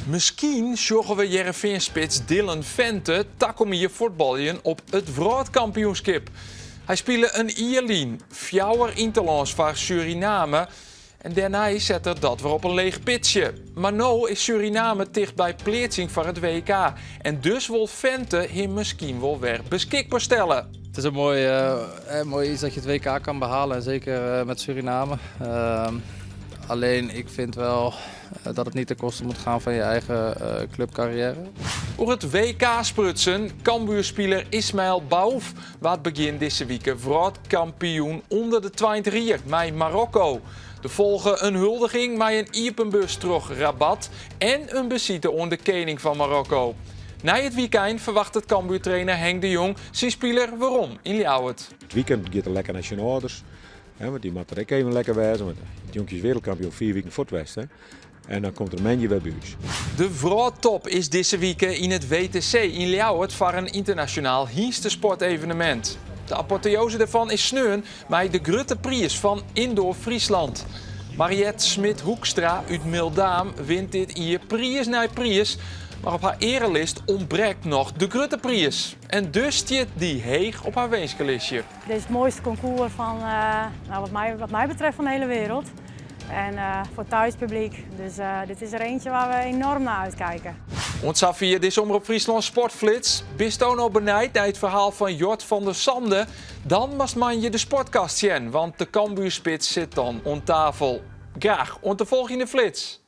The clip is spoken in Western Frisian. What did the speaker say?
Miskien sjogge we Hearrenfeanspits Dylan Vente takom jier fuotbaljen op it wrâldkampioenskip. Hy spile in jier lyn fjouwer ynterlâns foar Suriname en dêrnei sette er dat wer op in leech pitsje. Mar no is Suriname ticht by pleatsing foar it WK en dus wol Vente him miskien wol wer beskikber stelle. Het is een mooi, mooi iets dat je het WK kan behalen en zeker met Suriname. Alleen ik vind wel dat het niet ten koste moet gaan van je eigen clubcarrière. Oer it WK sprutsen, Cambuurspiler Ismail Baouf waard begjin dizze wike wrâldkampioen ûnder de 20 jier mei Marokko. Der folge in huldiging mei in iepen bus troch Rabat en in besite oan de kening fan Marokko. Nei it wykein ferwachtet Cambuurtrainer Henk de Jong syn spiler werom yn Ljouwert. It weekend giet er lekker nei syn âlders. Want dy moat der ek even lekker wêze, want it jonkje is wereldkampioen 4 wiken fuort west. Hè. En dan komt er moandei wer by ús. De wrâldtop is dizze wike yn it WTC yn Ljouwert foar in ynternasjonaal hynstesportevenemint. De apoteoze dêrfan is sneon mei de grutte priis fan Indoor Friesland. Mariette Smit-Hoekstra út Mildaam wint dit jier priis nei priis, mar op har earelist ûntbrekt noch de grutte priis. En dus stiet dy heech op har winskelistje. Dit is het mooiste concours van, nou, wat mij betreft van de hele wereld. En voor thuispubliek. Dus dit is er eentje waar we enorm naar uitkijken. Oant safier dizze Omrop Fryslân Sportflits. Bisto no benijd nei it ferhaal fan Jort van der Sande? Dan moatst moandei de Sportcast sjen, want de Cambuurspits sit dan oan tafel. Graach oant de folgjende flits!